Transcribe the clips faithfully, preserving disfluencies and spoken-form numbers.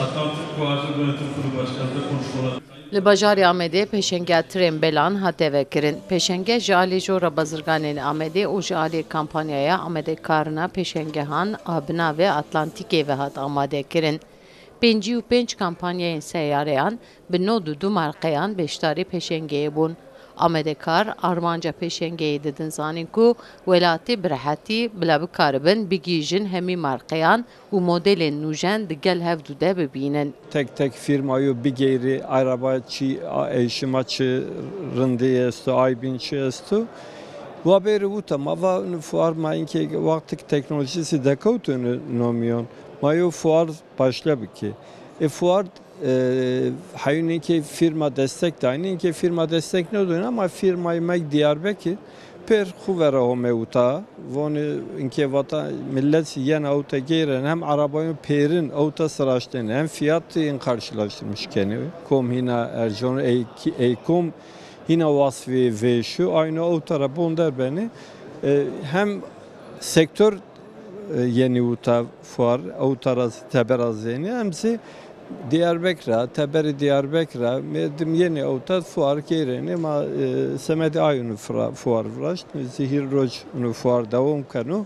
Atlantik Boğazı Yönetim Kurulu Başkanı da konuşmalar. Li bajarê Amedê pêşengeya Trênbelan hate vekirin. Pêşenge ji alî Jora Bazirganên Amedê û ji alî kampanyaya Amedê Karina Pêşengehan a bi navê Atlantîkê ve hat amadekirin. Pêncî û pênc kampanyayên seyareyan bi nod û du marqeyan beşdarî pêşengeyê bûn. Amedekar armanca pêşengeyê didin zanîn ku welatî bi rehetî bila bikaribin bigihîjin hemî marqeyan û modelên nûjen di gel hevdû de bibînin. Tek tek firmayû bigêrî, araba çi, a, eşima çi rindî esto, aybîn çi esto. Wa bêrî wita, ma va fuar ma inkê wextik teknolojisi dekewtûn nomiyon. Ma yo fuar başle bikî. E fuar, e, heyûn inkê firma destek dayîn, inkê firma destek nedûn ama firmayê mek Diyarbekir pêr xu vera home uta. Vonê inkê vata millet yena uta gêren hem arabayûn pêrin uta siraştên hem fiyat in karşılaştırmış keni. Kom hina erjon ey, ey kom hina wasfê vêşu aynı uta ra bon derbeni. E, hem sektör e, yenî uta fuar, uta ra tebera zênî. Em zî Diyarbekir ra, teberî Diyarbekir ra, merdim yenî uta fuar kêrênê ma e, semedê ay unu fuar viraşt. Zî hîr roj unu fuar dewam keno.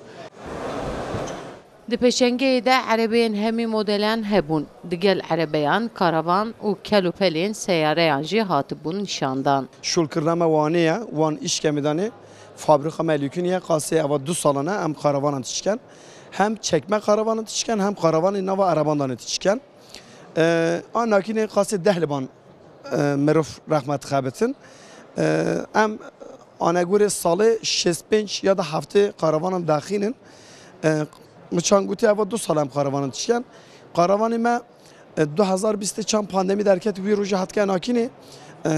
Di pêşengeyê de erebeyên hemî modelan hebûn. Digel erebeyan, karavan û kel û pelên seyareyan jî hatibûn nîşandan. Şolkirina me Wanê ye, Wan îşkemê danê. Fabrîka me Lûkînê ye, qasê eva du salan e em karavanan diçiken. Hem çekme karavanan diçiken, hem karavanê nava ereban danê diçiken. E, a nakînê qasê deh liban e, mirov rehmet xebitin. E, em anegorê salê şêst pênc ya da heftê karavanan daxînin. E, mi çan gotî eva du sal em karavanan diçiken. Karavanê me e, du hezar bîst çan pandemî derket, wî rojê hatike nakînê. E,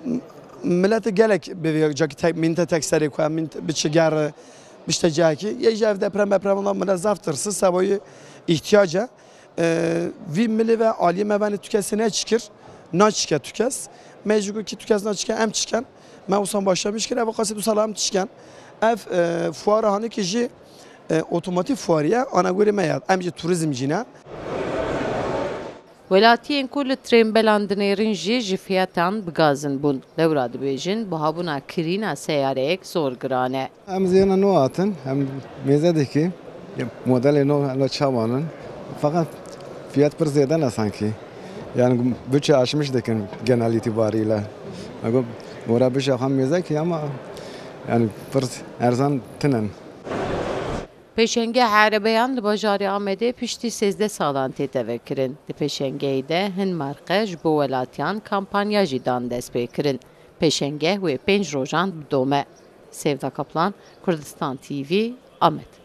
m-, milletê gelek bi vê cakî tek, mînte tek serê ku em mînt-, biçi gerre, bişte cihekî. Yê ji ev deprem meprem da millet zaf tirsi, sebayê îhtiyac e. E, vî milê ve aliyê me venê tu kesê neçikir, naçike tu kes. Me jî got ki tu kes naçike em çiken. Me wisa başlamiş kir, ev qasê du sala em diçiken. Ev, e, fuara hanê ki jî, e, otomatîk fuarî ye, anegorê me ye. Em jî turizm jî ne. Welatiyên ku li Trênbelan dinêrin jî ji fiyatan bigazin bûn. Lewra dibêjin, buhabûna kirîna seyareyek zor giran e. Em zêna nû hatin, em mêze dikî, modelê nû hela çawan in. Feqet fiyat pir zêde ne sankî. Yani bütçe aşmış dikin genel itibariyle. Ego gora bütçe xwe mêze kî ama yani pir erzan tinen. Pêşengeh erebeyan li bajarê Amedê piştî sêzdeh salan tête vekirin. Di pêşengehê de hin marqe ji bo welatiyan kampanya jî dan destpêkirin. Pêşengeh wê pênc rojan bidome. Sevda Kaplan, Kurdistan T V, Amed.